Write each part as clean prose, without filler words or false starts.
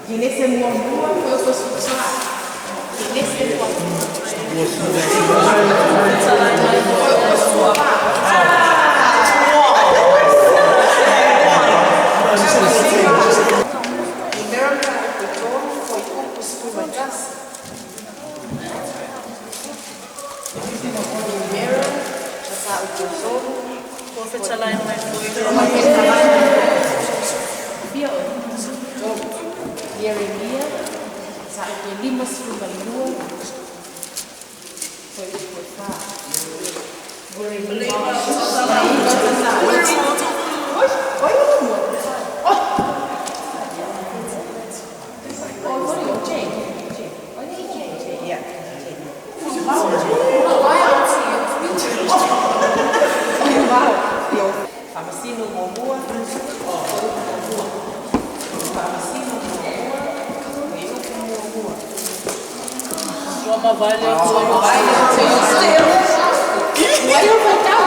Genese muamua Genese muamua. Numera 3 fuaiupu 11. Numera mataupu 3. Fetalai mai foi. Fia Ieremia, mataupu 52, fuaiupu 4. Ieremia. Oi, oi, Faamasino muamua, fuaiupu muamua. Faamasino muamua, fuaiupu muamua. João Vale. Uai, eu vou tau.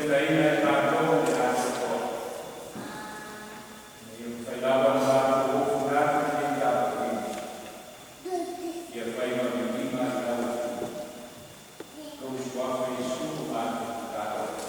taitaina e tatou i le atoatoa. Ina ia mafai lava ona matou ofo atu i lenei tapuaiga, ia fai ma viiga i lau Afio. Lou Suafa Iesu matou tatalo atu.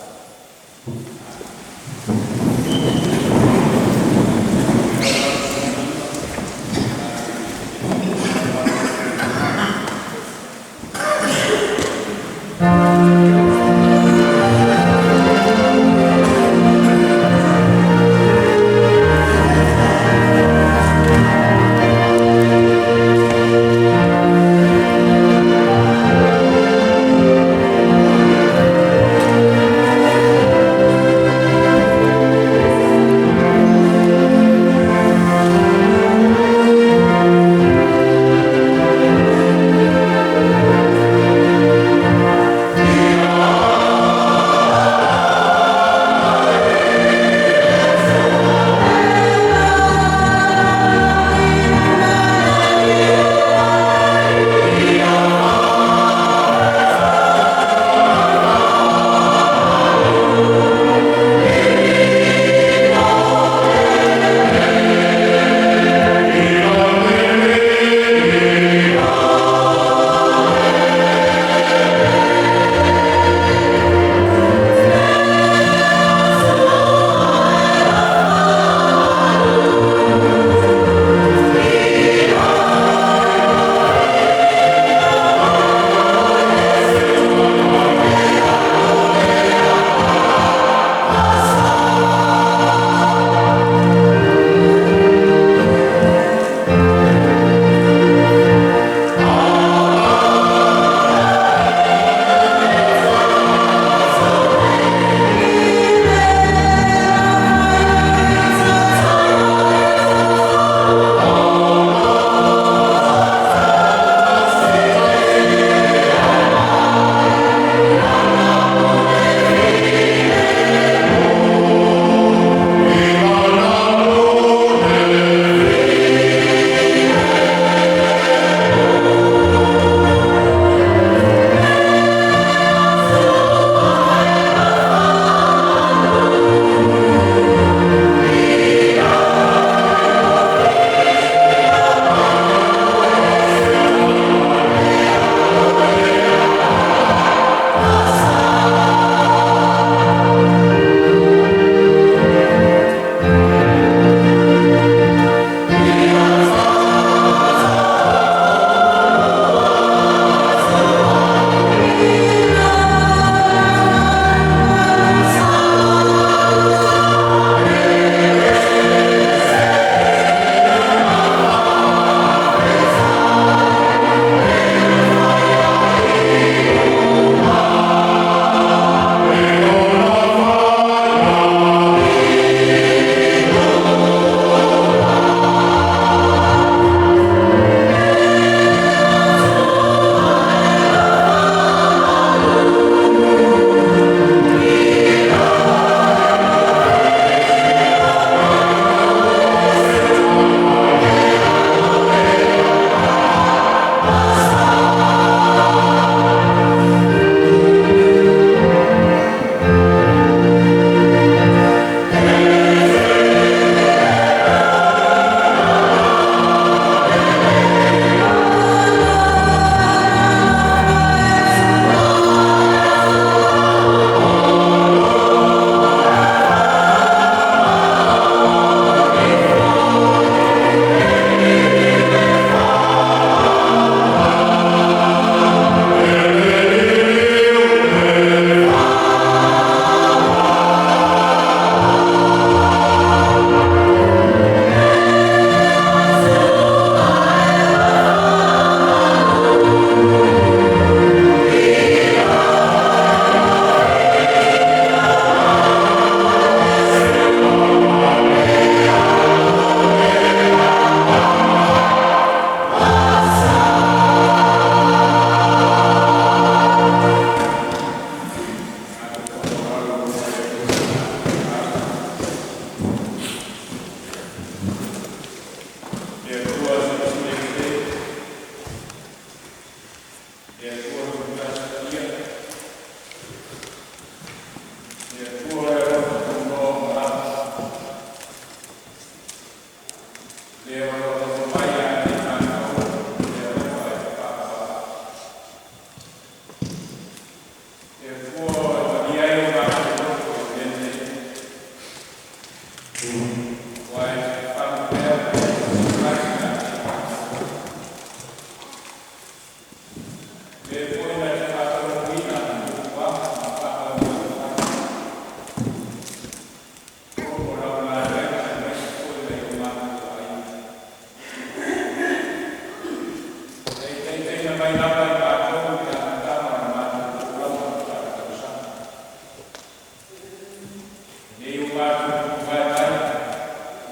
matou tuvae mai i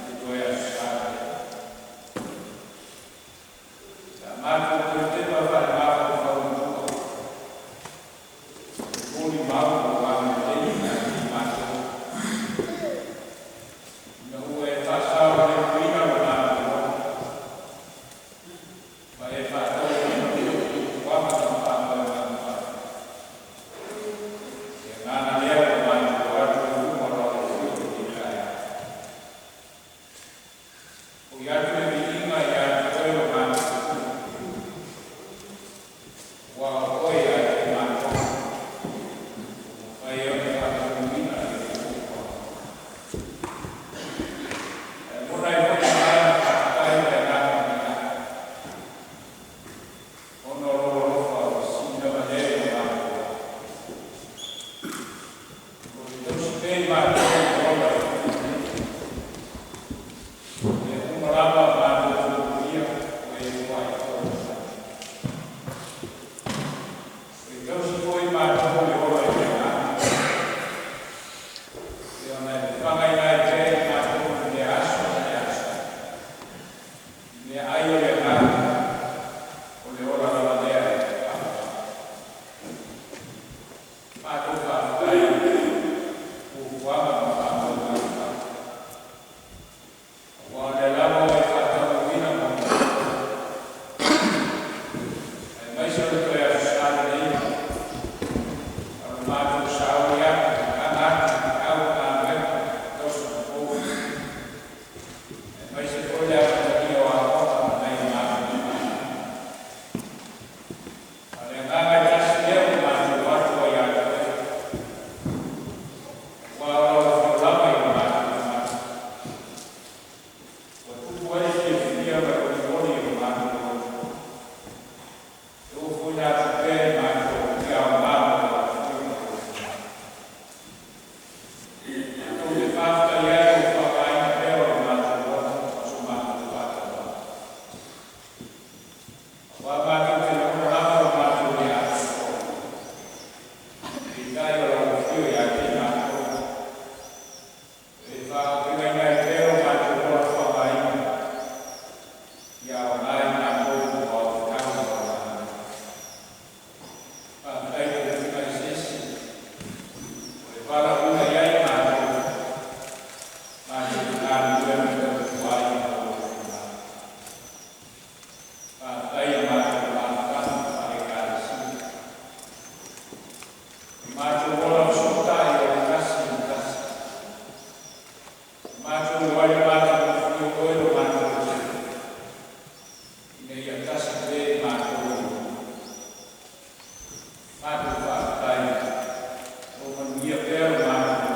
le toe Aso Sa lea. Sa matou toe tepa faale-mafaufau i tua, i molimau o lou agalelei ia te i matou, ina ua e faasaogaleboina lo matou ola, ma e faatauaina foi fuafuaga ma faamoemoega fai. Le agaga lea ua matou o atu ai i luma o lau afio i lenei taeao. Fo'i atu le viiga ia te oe lo matou Atua, aua o oe ia te i matou ua mafai ai ona faataunuuina ia fuafuaga. Ae lagona ai foi le agaga faafetai ma le agaga faamagalo, ona o lou alofa ua sili lava lea i lo matou ola. O lo o tausi pea i matou i le ola e filemu. O mea uma lava a matou fuafuaina, o e ua atoa mai. O e tausi foi i matou i le ola i le agaga. E ona e fagaina ai pea i matou i lea aso ma lea aso. I meaai o le agaga, o le ola lava lea e faavae. Matou faafetai fuafuaga ma faamoemoega fai. Aua o lea lava ua e faataunuuina mo matou. Aemaise o le toe Aso Sa lenei, a o le matou sauni atu, aga atu i feau ma galuega o le tausaga fou. Aemaise foi le amatalia o aoaoga ma nai o matou fanau. A o le agaga e tasi lea ua matou o atu ai ia te oe. Aua o lau afio lava i lo matou itumalo. Ua tupu ai le fiafia ma le olioli i lo matou loto. E oo foi atu pea i matou ia aoga ma lau afio ma lou finagalo. Matou te faafetai ai i lou faaaogaina pea o lo matou ola ma so matou faatauvaa. Aua matou te lagona lava lo matou le atoatoa. Peitai o lau afio ia te i matou, e faaauupegaina ai pea lo matou ola faaaogaina, ia aoga i matou mo aoaotetau ma aoga. Faafetai i tofiga eseese ua e valaauina i ai matou, matou te galulue ma tautua ai mo lou finagalo. Faafetai i a matou mafutaga faale-Ekalesia. O matou ola fesootai o le tasi i le tasi. O matou o ai le matagofie o oe lo matou Atua, ina ia tasi pea i matou i le Matou faafetai o manuia pea lo matou.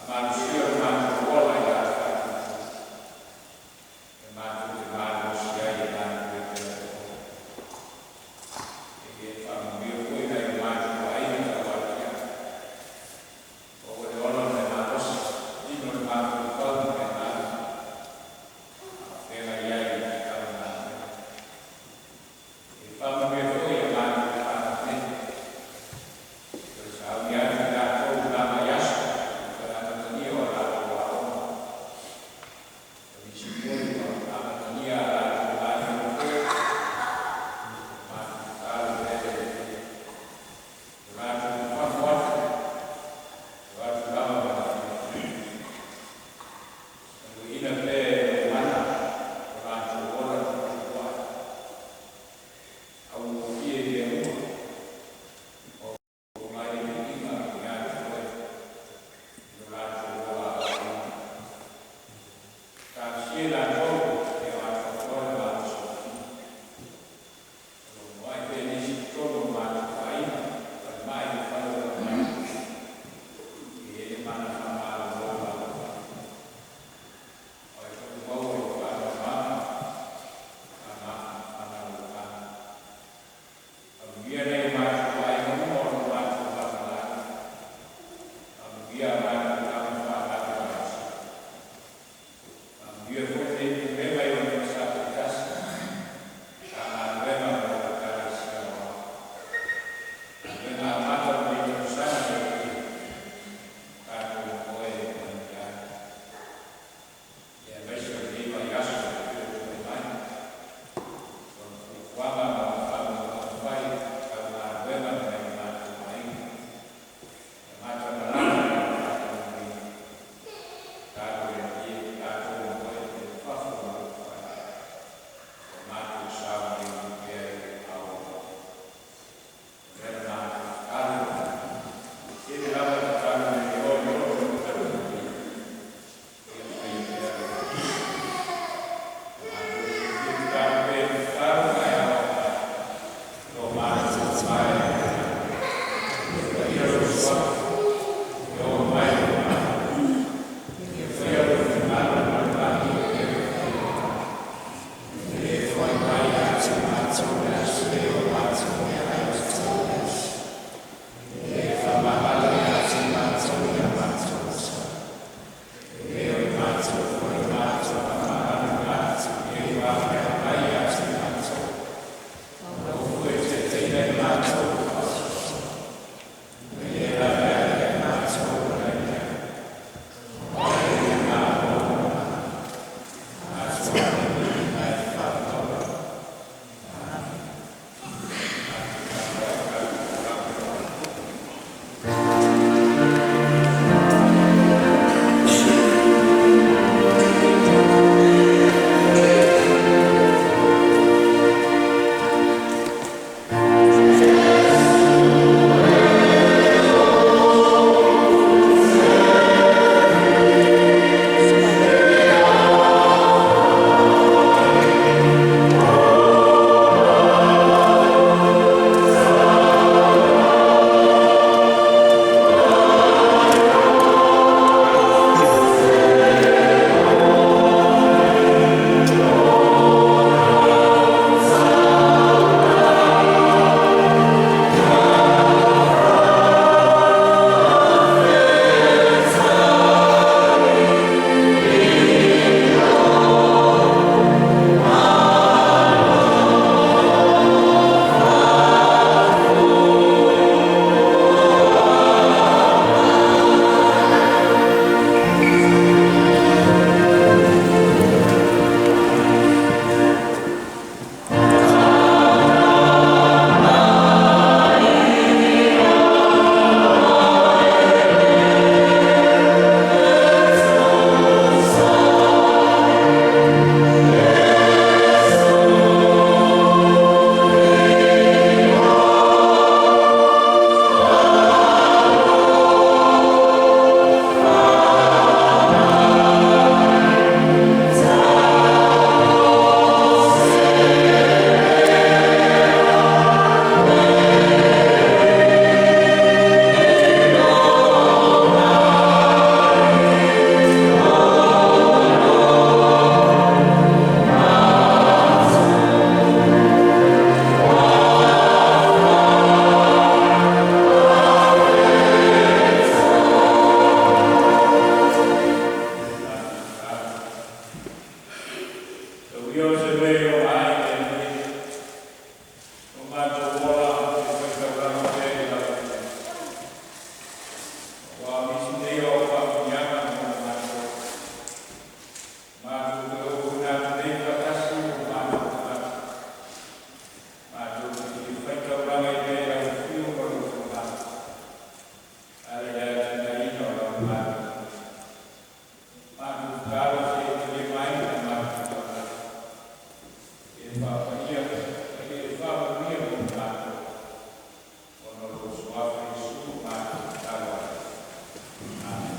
Faamalosia lo matou ola i lana faatuatua, e matou te malosi ai e galulue pea mo Oe. Ia e faamanuia foi nai o matou aiga tauatiae, maua le ola ma le malosi, tino le mafaufau ma le agaga, a o feagai ai ma le tau galuega. Ia faamanuia foi i a matou fanau nei, e toe sauni atu i latou i la mai aso i le toe amatalia o a latou aoga. O nisi foi ua amatalia a latou galuega fou, o matou tatalo lea le Atua, o latou tafafo atu, o atu lava ma le fiafia. Fanuiina pea e lou mana o latou ola tuutuuae, augofie i mea uma, maua mai le viiga ia te Oe i lo latou ola aoaoina. Talosia i latou ia atoatoa le malosi o le tino. O logonoai pea nisi i totonu o matou aiga, falemai ma fale o falemai. E i ai le mana faamalolo ma alofa. O ai foi maua i le faanoanoaga ma manalogana. Faamanuia nai o matou aiga uma o lo o matou faamalalo. Faamanuia a matou tama fanau i Iosefa. Faamanuia foi lenei pulega i ona faasā taitasi, Matagaluega ma Ekalesia Aoao. Galuega amata o lenei tausaga le Atua, tatou moe manuia ai. Ia aemaise o lenei vaiaso e pei ona tulai mai, ona fuafuaga ma ona faamoemoega fai tau galuega ma nai o matou aiga. Ia matamalaga ma ona faataunuuina. Tatalo le Atua tatou moe le le matou. Matou tatalo se i talia mai la matou taumate. Ia e faapaia ma ia e faamanuia mo matou, ona o lou Suafa Iesu matou tatalo ai. Amene.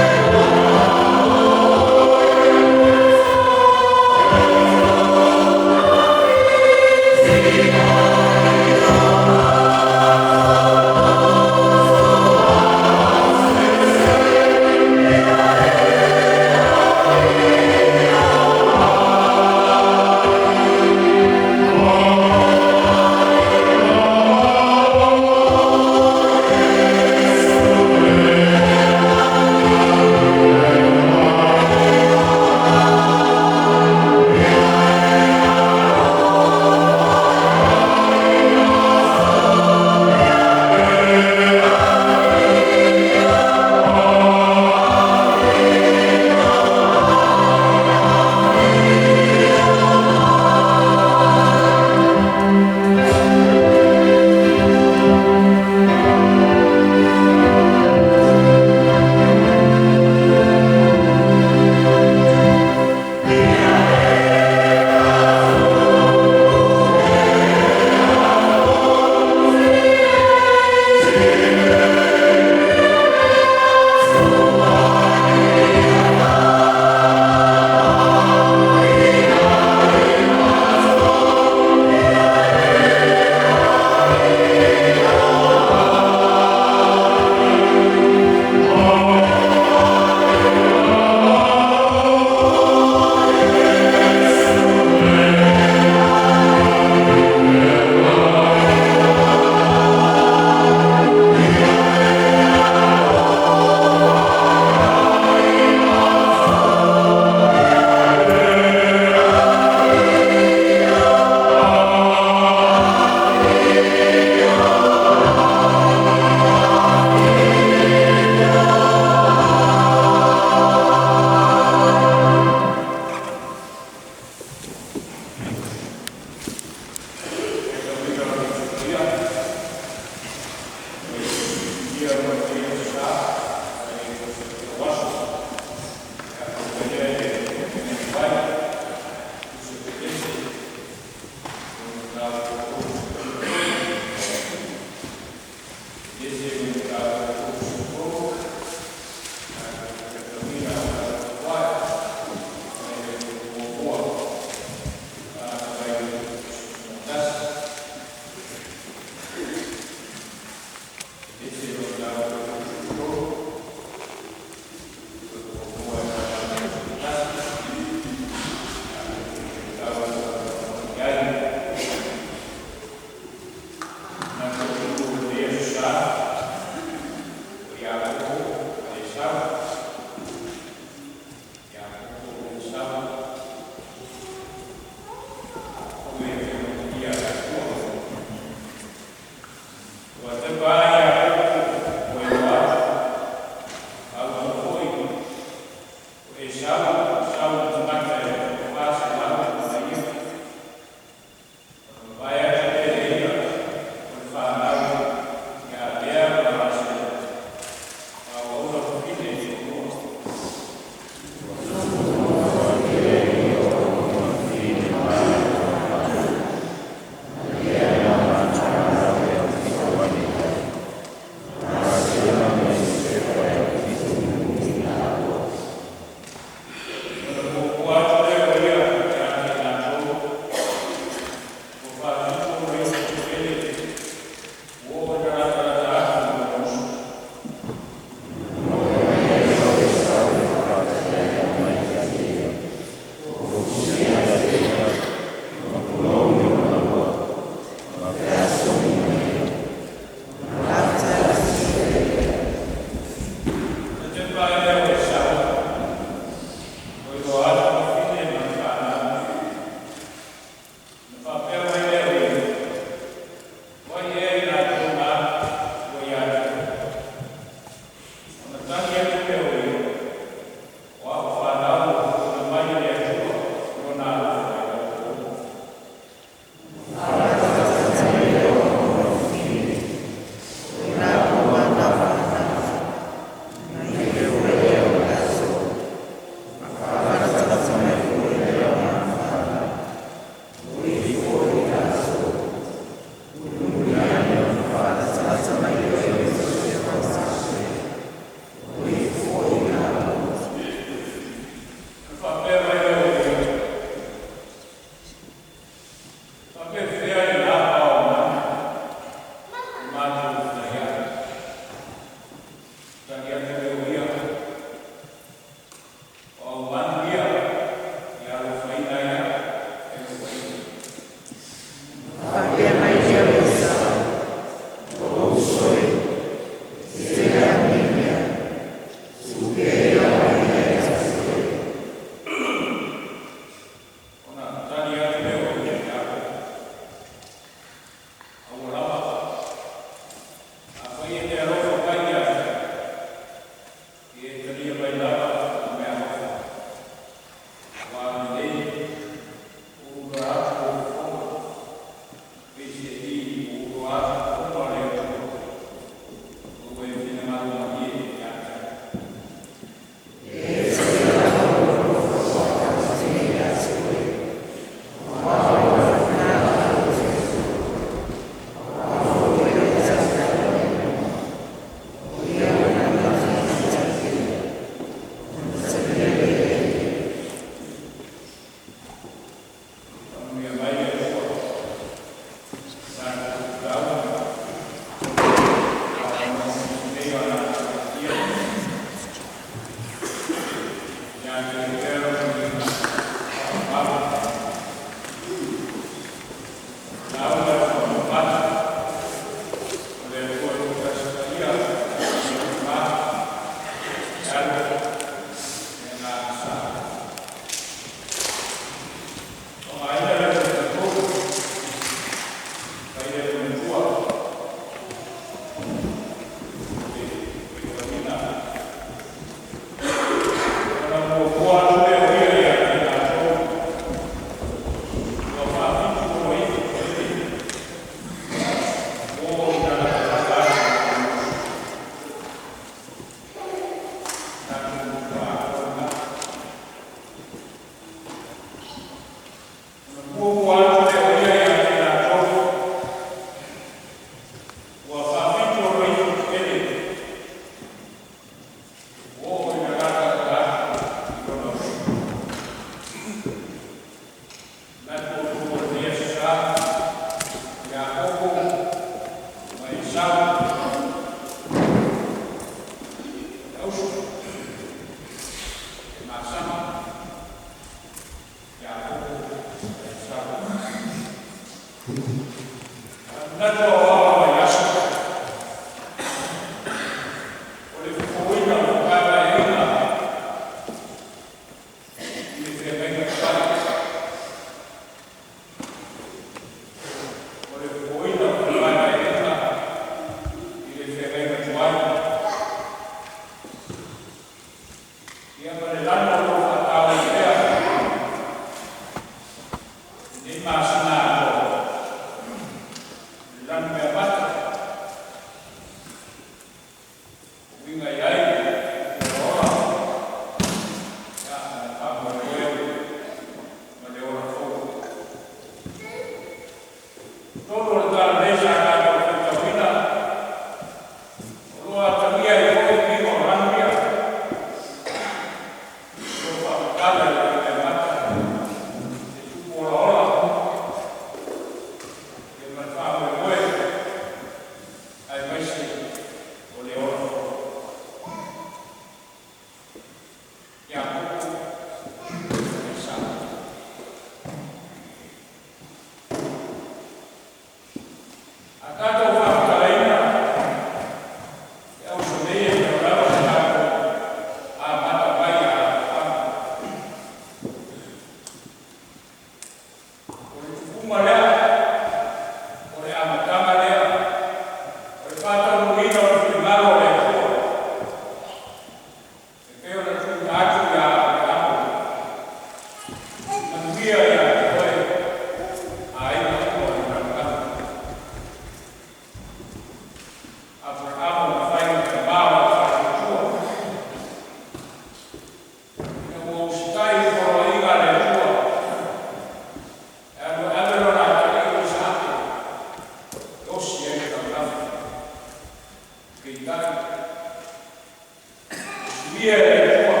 Suia e le Atua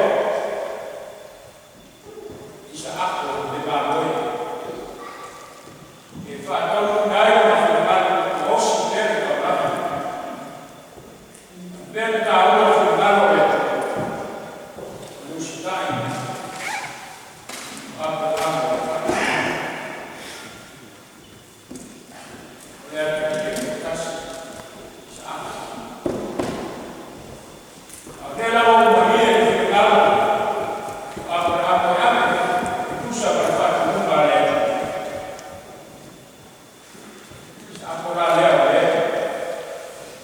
Isaako le mamoe e faataunuuina ai lona finagalo ua osi pea le taulaga. Faapea le taua o le finagalo o le Atua, o le usitai o Aperahama o le faatuina. O le Alii e toatasi, Isaako. A o lea lava ua malie le finagalo o Aperahama e ave e tusa ma le faatonuga a le Atua. Isaako la lea o lea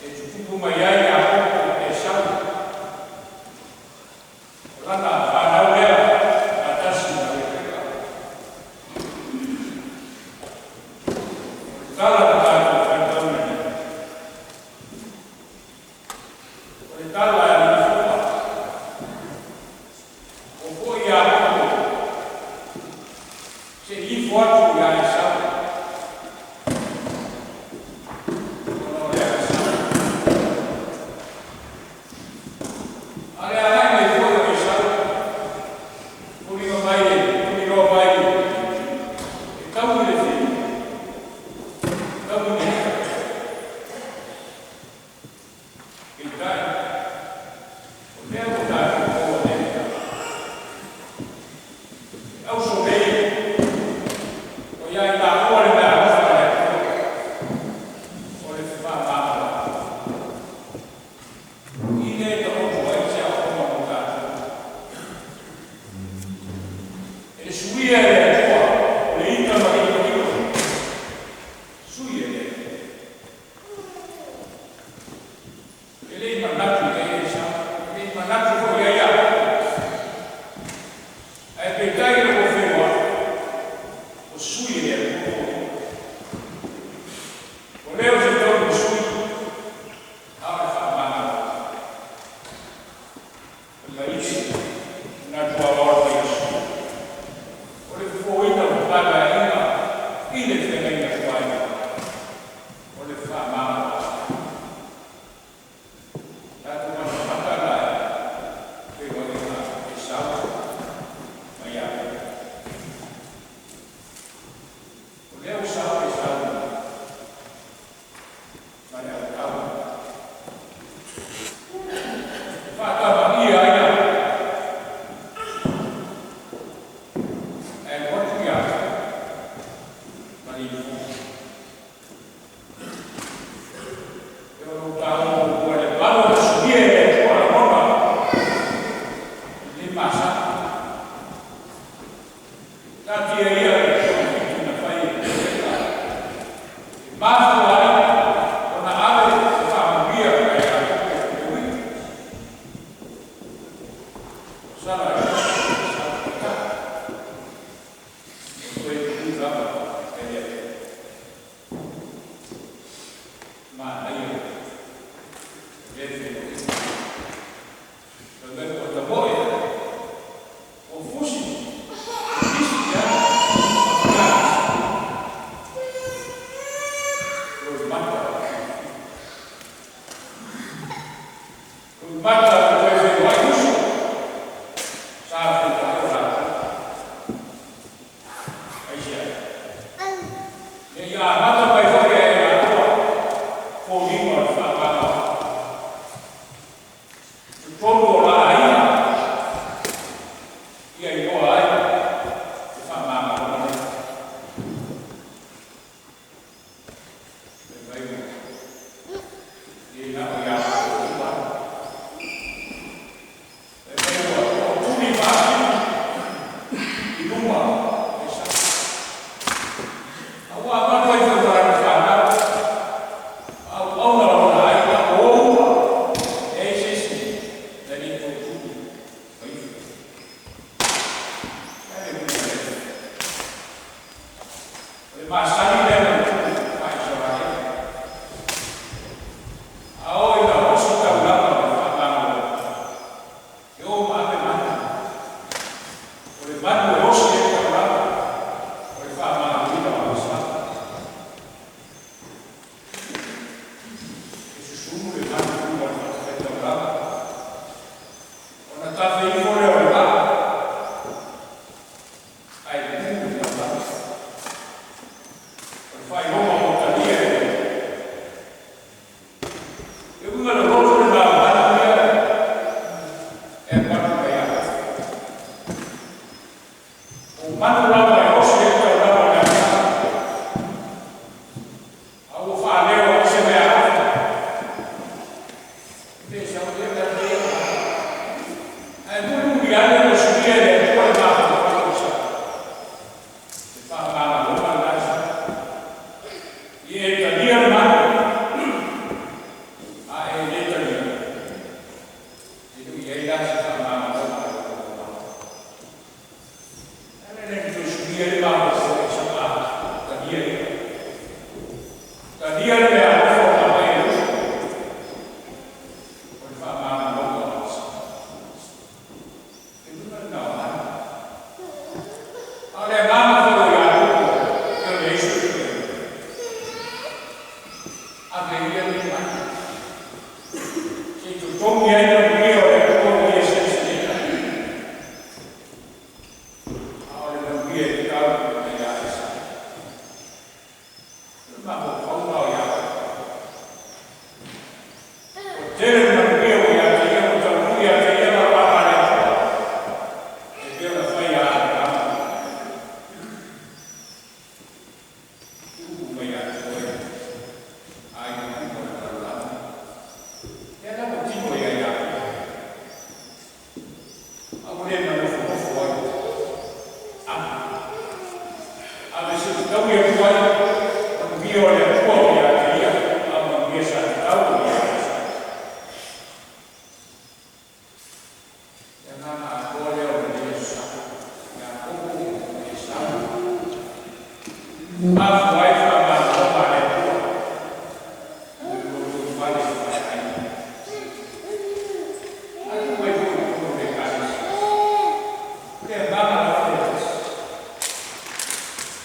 e tutupu mai ai Iakopo ma Esau, o lana fanau lea faatasi ma Rebeka. O le tala na tatou faitauina nei, o le tala a Iosefa, o foi Iakopo se i ifo atu iā Esau, ona o le agasala. A o le agai mai foi o Esau, foliga mai tuliloa mai e tau i le fili, tau i le i'a. Peitai, o lea ua tatou maua nei le tala. E auso nei, o ia i laua le meaalofa a le Atua, o le fefaamagaloa'i. I le taoto ai se aoaoga mo tatou. E le suia e le Atua o le ita ma le iloilo, sui e le Atua. E le i manatu i ai Esau, e le i manatu foi i ai Iakopo. Ae peitai ina ua feiloai, ua sui e le Atua foliga. O lea o se taulu sui, a o le faamagaloa'i. O le isi manatu aoao o lenei aso, o le fofoina o fefaagaeaiga i le feagaiga tuai, o le faamagaloa'i. Tatou matamata la i feiloaiga Esau ma Iakopo. O lea ua sao Esau ma le autau. E faatamaia ai Iakopo. Ae alu atu Iakopo ma le ifoga. E o lou taua muamua le valo na suia e le Atua lagona i lenei masana. Taatia ia le togafiti na fai e Rebeka. E mafua ai ona ave le faamanuia a Iakopo e ui. Sala e Esau peitai. O toe tului lava e le Atua. Manaia le feiloaiga. Fai mai ua tamoe, ua fusi, isi ia ma Loimata, loimata o toe feiloai uso, sa feiloai o latou. Aisea? Ne i amata mai foi e laua foliga o le faamagaloa'i. Totonu o la aiga, ia iloa ai le faamagaloga lea. Fai mai ua le na o Iakopo ua. Fai mai ua tuli maasili i luma o Esau. A ua avatu ai foi ma lana fanau. Auauna lona aiga o ua. E ai se isi na le toe tuli ma ifo. E le uiga lea. O le masani lea na tupu a Isaraelu. A oo ina osi taulaga o le faamagaloa'i, e o ma ave manu. O le manu e osi ai le taulaga, o le faamagaloina o Esau. E susunu le manu i luga o le taulaga, ona tafe ifo lea o le vaa, ae tu i le taulaga. O le faailoga ua talia e le E uiga i le loto lena o manu ia e alu atu mai ai. O manu lava e osi ai le taulaga o le agaga, a ua faaleo ai se meaalofa. Pe sau lea mea lea. Ae mulimuli ane ua suia e le Atua le mafaufau o Isai. Le faamagaloga lena Isai. Ia e talia le manu, a e le talia, e le o i ai la se faamagaloga i lou mafaufau. E ala lea ona toe suia ai le mafaufau o Isai, a talia ia. Talia le meaalofa o aumai e uso. O le faamagaloga o Isai. E uiga lena o manu. A o le agaga foi o Iakopo, e o le suesuega. Ave ia le manu. Se i totogi ai manuia o le Atua ua ia seleseleina. A o le manuia e tatau ona ia Esau. O le mafaufau lena o Iakopo. Ua tele le manuia ua ia te ia, ua taunuu ia te ia lalolala a le Atua. E pei ona fai ia Aperamo. Tupu mai ia te oe, aiga uma o le lalolagi. Lea la ua tino ia Iakopo. A ua le manofonofo ai. Ave. Ave se i taui atu ai, manuia o le Atua ua ia te ia, a o manuia sa tatau ona ia Esau. Le agaga atoa lea o lenei aso Sa. Iakopo ma Esau. Mafua ai faamagaloga a le Atua. I le lotoifale o faleaiga. A tuu mai foi i totonu o le Ekalesia. O le agaga lava lea e tasi.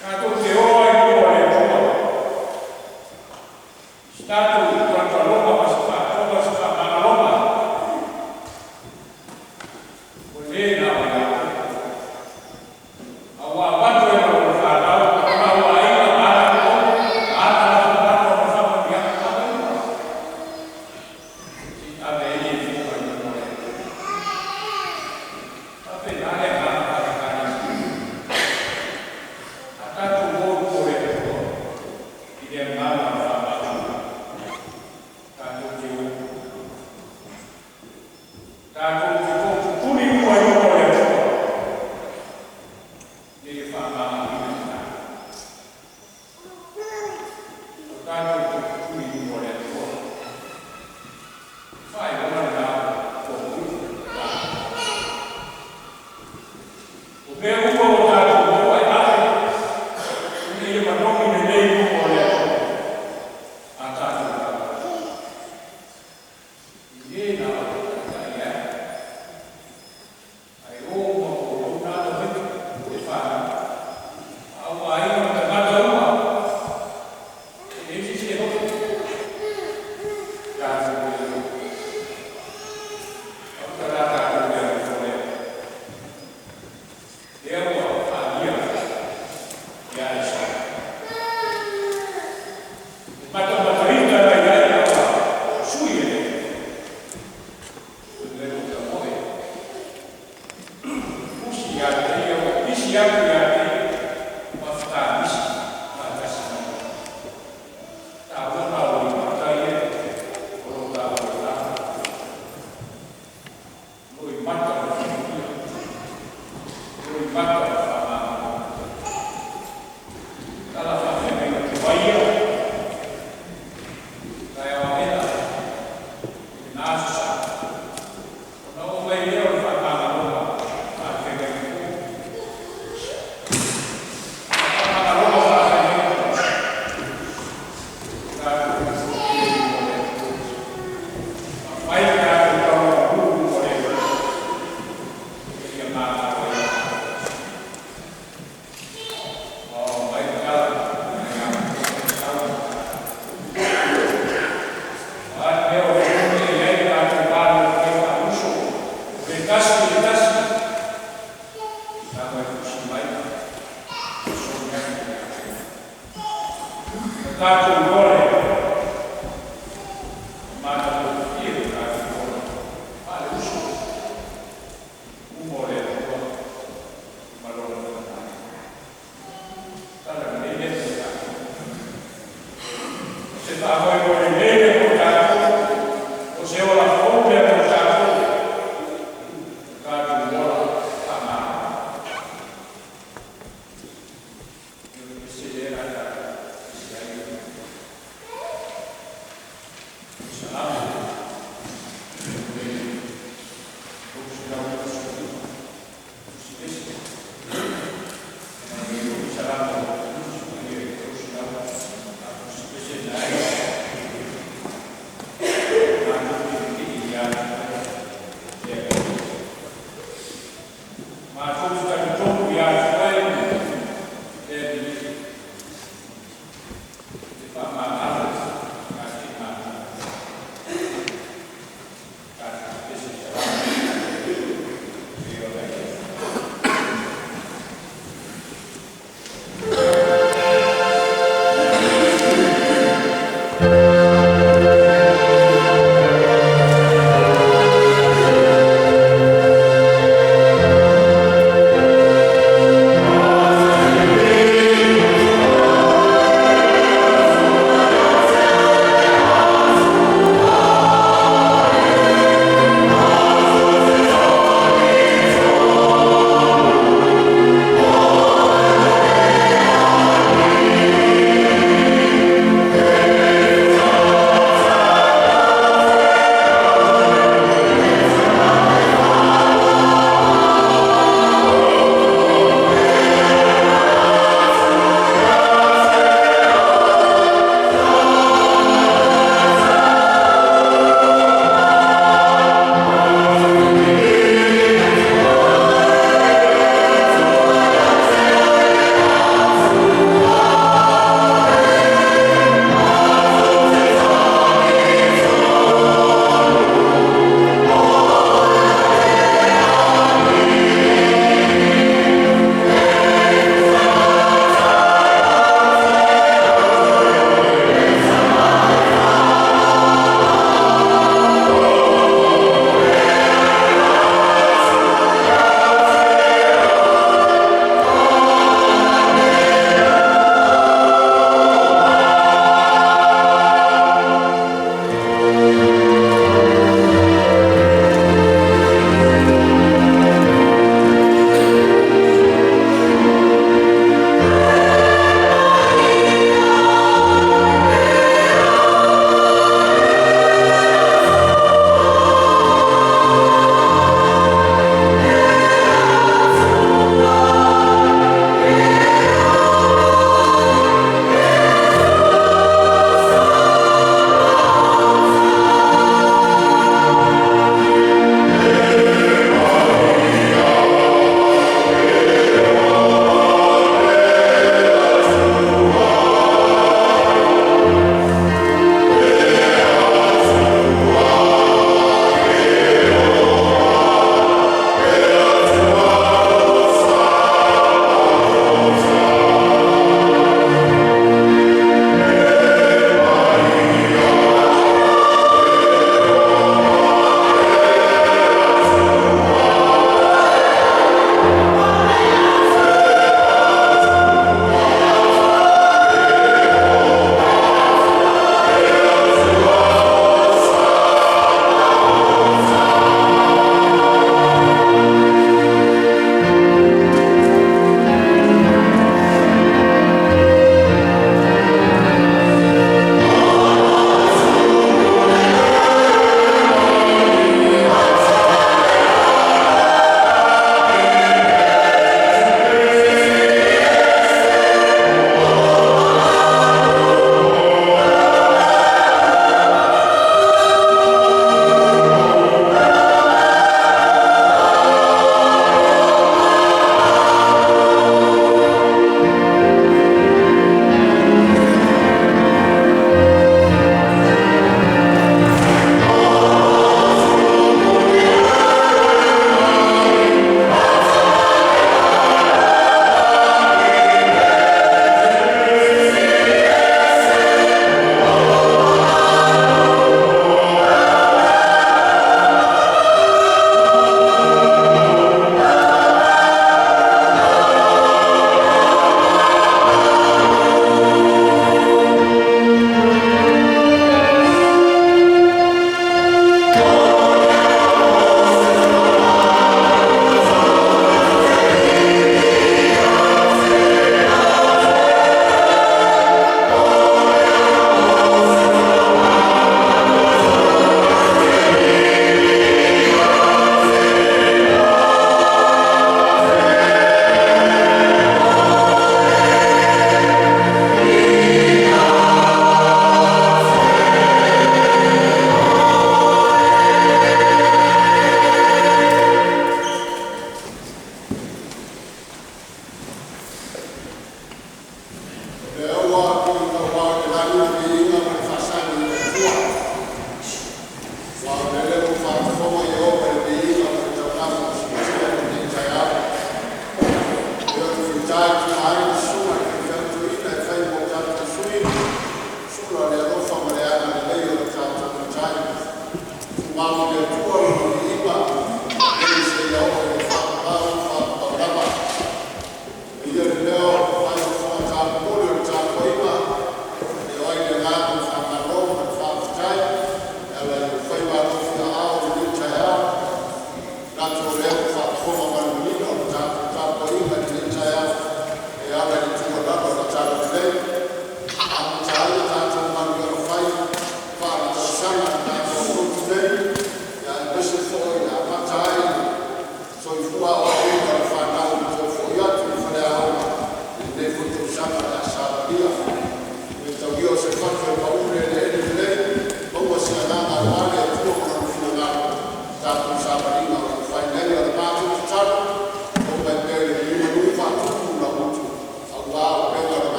Tatou te o ai i luma o le Atua. Se tatou talotaloga ma se faatoga se faamagaloga. Ua le na o Iakopo. A ua avatu e ma lona fanau, ona ua aiga ma a latou ono, ma ana latou manu ona faamanuiaga. Ave uma. Se i ave ai e foka i luma o le Atua. Faapena le agaga faale-Ekalesia. A tatou o i luma o le Atua, i le agaga o le faamagaloga. Tatou te o. Tatou te tootutuli uma i luma o le Atua. Ina ia faamagaloina i tatou. O tatou tootutuli i luma o le Atua. Faailoga lena o mui. O mea uma o tatou maua e ave, ina ia manogi lelei i luma o le Atua. A tatou lava. E le na o le taitai ai. Ae o ma o lou na tamaiti e whanau. A ua aiga ma tagata uma. E leai se isi e hoki. Tatou le o. Auka la tatou le alofa lea. Lea ua faalia ia Esau. E matamataita na iai a ua sui e le. O le o ta moe. Pusi ia te ia, ua pisi atu ia te ia, mafatamisi faatasi mai. Taua na o loimata ia o lo taua olaga. Loimata o le fiafia. Loimata o le faamagaloga. Tala faafeagaiga tuai ia. Taeao aena i lena aso Sa. Ona oo mai lea o le faamagaloga faafeagaiga fou. tasi i le tasi, tago e tusi mai, fesoasoani atu ia te outou. Ona tatou iloa lea, e matagofie lo tatou ola faale-uso i luma o le Atua ma Lona finagalo. Tala lelei lea mo tatou. O se faamoemoe lelei lea mo tatou, o se ola fou lea mo tatou, o tatou ola faamagalo. O le pese lea o le a tatou pese ai o le Salamo 395, tusi pese. Salamo 300, tusi pese na ai. Matou te ia te oe. Matou te talitonu ia te oe, e Alii, e te faamagalo ia te matou. Tatou pese salamo e ona i ai.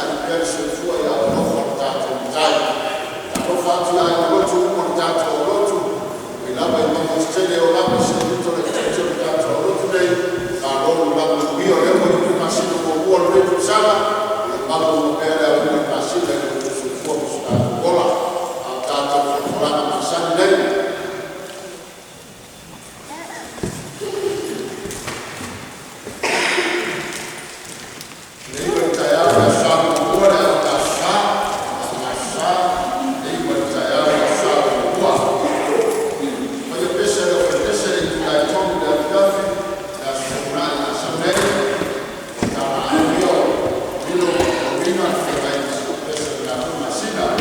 Taitai pea le soifua ia alofa lo tatou Matai. Talofa atu i aiga lotu uma o le tatou lotu mai lava i Mauga Tetele e oo lava i se pito laitiiti o le tatou lotu nei, malo le lava manuia. O lea ua iu le masina muamua o lenei tausaga, ia malu uma pea le aoina o le masina i lo outou soifua ma so tatou ola. A o tatou folafolaga masani nei, e 9 i le taeao le Aso Sa muamua le amata Aso Sa, Aso Sa e 9 i le taeao le Aso Sa muamua. Faia pese a le aufaipese i le itula e 3 i le afiafi le Aso Toonai a sau nei, o talaaoia o Milo ma Pauliina e feagai ma pese o le tatou masina. O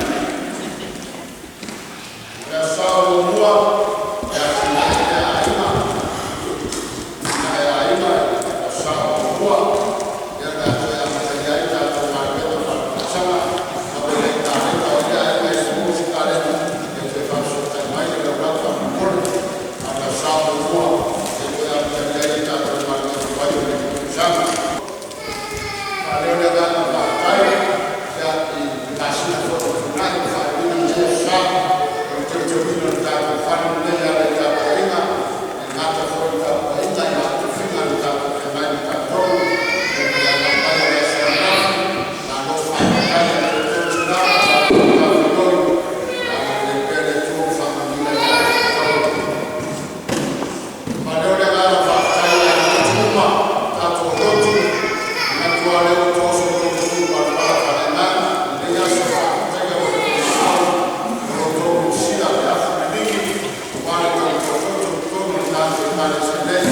le Aso Sa muamua, e atinae pea aiga, atinae aiga i le Aso Sa muamua, lea o le a toe amatalia ai tatou galuega faaletausaga. Lau i ai kalena, o ai le aiga e le o maua se kalena, ia toe faafesootai mai i le lalolagi faamolemole. A o le Aso Sa muamua e toe amatalia ai a tatou galuega fai o lenei foi tausaga. Faaleo le agaga faafetai i masina foi ua tuanai ua faaiuina lenei aso Sa o le teuteuina o le tatou fale lenei e ala i tapuaiga, e le gata foi i le tapuaiga a o tofiga na tatou feagai ma tatou e pei ona agai mai i le aso ananafi. Malo faafetai ia te outou tina ma tatou matafaioi, ia agalelei pea le Atua ma faamanuia ia te outou. Faaleo le agaga faafetai i aiga lotu uma, tatou lotu, manatu a lea ua toso lo outou palapala faaleagaga i lenei aso e faafetaia lo outou valaau ma lo outou minosia le afu liligi aua le tautua poto i totonu o le tatou Ekalesia nei.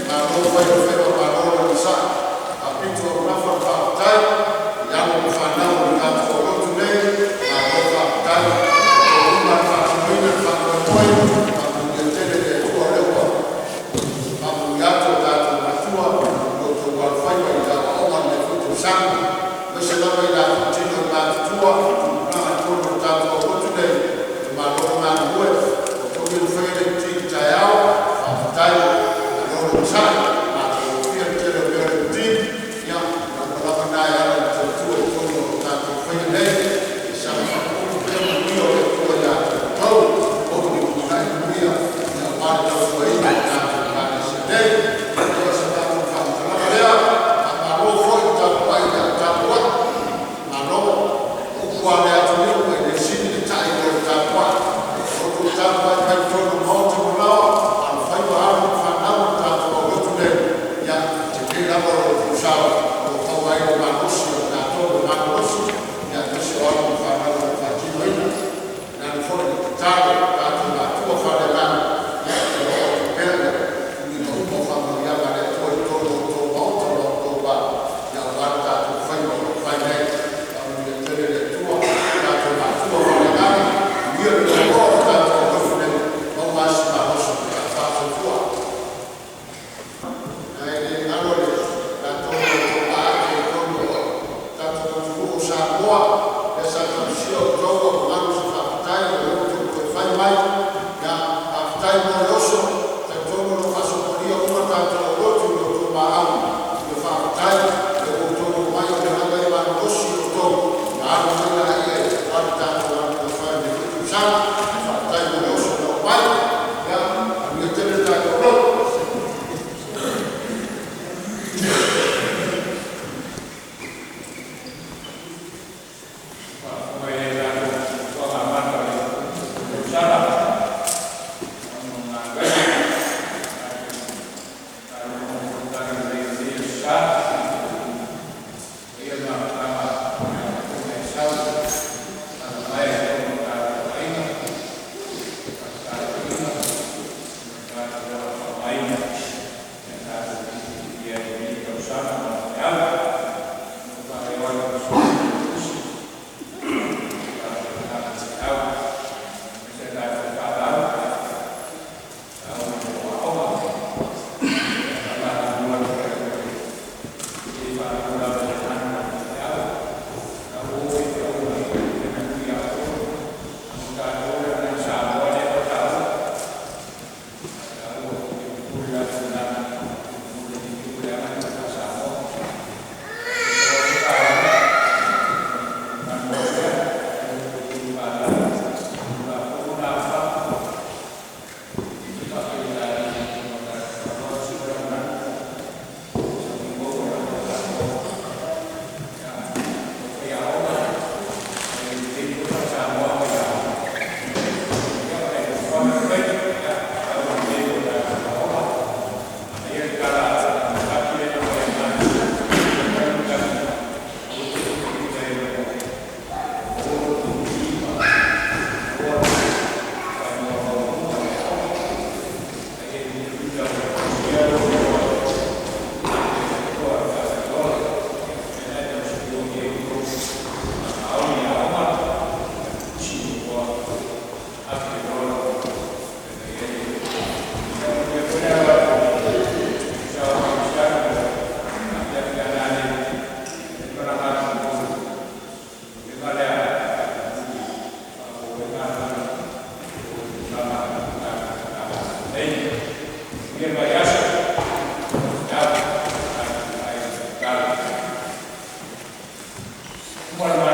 Malo fai o le faiva, malo le onosai. Faapitoaugafa le faafetai i alo ma fanau a le tatou lotu nei, malo faafetai. O outou lima e faatinoina le faamoemoe, faamanuia tele le Atua o lea ua faamanuia atu a tatou matua i lo outou alofaiva i le aoaoga o lenei foi tausaga, aemaise lava i latou tino matutua ua tupulaga i totonu o le tatou aulotu nei, malo le galulue. O outou lea na faia le iuti i le taeao, faafetai, malo le onosai, matagofie le tele o mea o le iuti. Ia o upu lava na e ala ona tautua i totonu o lo tatou faia nei, ia saga faauluulu pea manuia o le Atua ia te outou, maua ni lumanai manuia aua le tautuaina o le tatou Ekalesia nei. Ia o se matou faamatalaga lea, faamalo foi le tapuai tapuai, malo. O upu lava a le atunuu, e le sili le ta'i i lo le tapuai. O lo outou tapuai mai i totonu o maota ma laoa a o alofaiva alo ma fanau a le tatou aulotu nei, ia e tele lava lo outou sao o lo o maua ai le malosi o tatou e malolosi, aemaise o alo ma fanau o lo o faatinoina. O le ala foi o le tatalo i tatou matua faaleagaga, ia oo atu pea tulaga uma o faamanuiaga a le Atua i totonu o outou maota ma outou vala aua le tatou faiva o lo o fai nei. Faamanuia tele le Atua i tatou matua faaleagaga, manuia le loaloa o le tatou aulotu nei, maua lava si malosi pe a soifua. Ae le galo le latou na toaga i totonu o le tatou atunuu o Samoa, lea sa tausia outou ua malu se faafetai, o lea ua outou toe fai mai. Ia faafetai mo le oso. Talitonu o lo o faasopolia uma tatou aulotu i lo outou maau. Ia faafetai o lea ua outou omai, o le agaga ia malolosi outou ona alo mai lea aua le tatou galuega fai i lenei foi tausaga. Faafetai mo le oso na oo mai. Ia manuia tele le tatou lotu. Uma le